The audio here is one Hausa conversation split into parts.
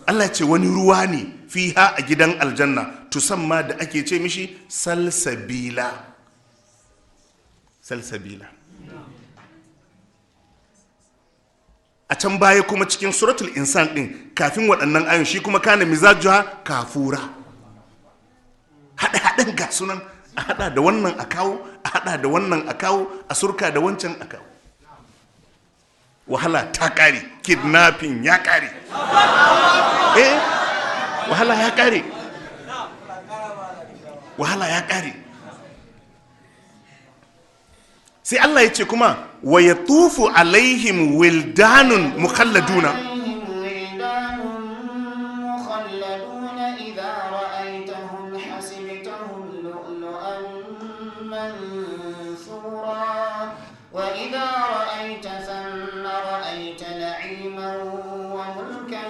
Allah ce wani ruwa ne fiha a gidan aljanna tusamma da ake ce mishi salsabila. Salsabila. A can baya kuma cikin Suratul Insan din, kafin waɗannan ayon, shi kuma kana mizajuha kafura. Haɗe-haɗen ga sunan, a haɗa da wannan a kawo, a haɗa da wannan a kawo, a surka da wancan a kawo. Wahala ta ƙare, kidnapping ya ƙare, eh, wahala ya ƙare, wahala ya ƙare. Sai Allah ya ce kuma wa yatufu alaihim wildanun mukhalladuna. عليهم ولدان مخلدون إذا رأيتهم حسبتهم لؤلؤا منثورا وإذا رأيت ثم رأيت نعيما وملكا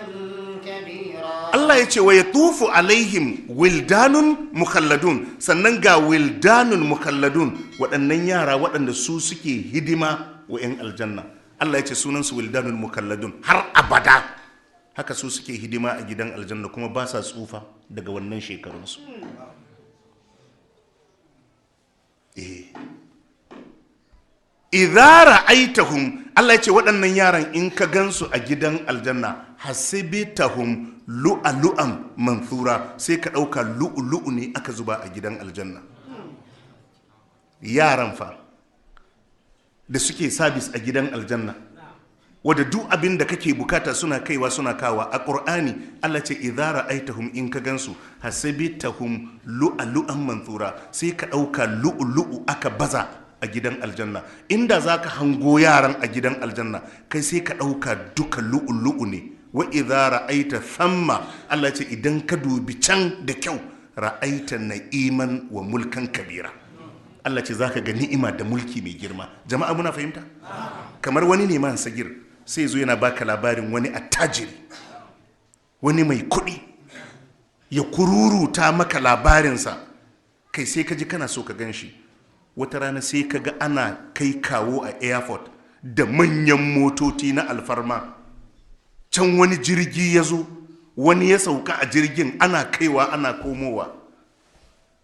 كبيرا. Allah ya ce wa yatufu alaihim wildanun mukhalladun. Sannan ga wildanun mukhalladun, waɗannan yara waɗanda su suke hidima wa 'yan aljanna. Allah ya ce sunansu wildanun mukhalladun, har abada haka su suke hidima a gidan aljanna, kuma ba sa tsufa daga wannan shekarunsu. Eh, idza ra'aitahum, Allah ya ce waɗannan yaran in ka gansu a gidan aljanna, hasibtahum lu'alu'an manthura, sai ka ɗauka lu'ulu'u ne aka zuba a gidan aljanna. Yaran fa da suke sabis a gidan aljanna, wadda duk abin da kake bukata suna kaiwa suna kawa. A Ƙur'ani Allah ce idza ra'aitahum, in ka gansu, hasibtahum lu'alu'an manthura, sai ka ɗauka lu'ulu'u aka baza a gidan aljanna. Inda za ka hango yaran a gidan aljanna, kai sai ka ɗauka duka lu'ulu'u ne. Wa idza ra'aita thamma, Allah ce idan ka dubi can da kyau, ra'aita na'iman wa mulkan kabira. Allah ce za ka ga ni'ima da mulki mai girma. Jama'a, muna fahimta? Kamar wani ne man sagir sai zo yana baka labarin wani attajiri, wani mai kuɗi, ya kururuta maka labarinsa, kai sai ka ji kana so ka gan shi. Wata rana sai ka ga ana kai kawo a airport da manyan motoci na alfarma. Can wani jirgi ya zo, wani ya sauka a jirgin, ana kaiwa ana komowa.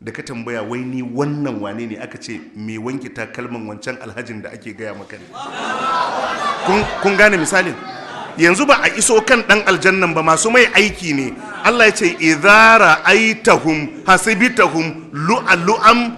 Da ka tambaya, wai ni wannan wane ne? Aka ce mai wanke takalman wancan alhajin da ake gaya maka ne. Kun gane misalin? Yanzu ba a iso kan dan aljannan ba, masu mai aiki ne. Allah ya ce idza ra'aitahum hasibtahum lu'alu'am.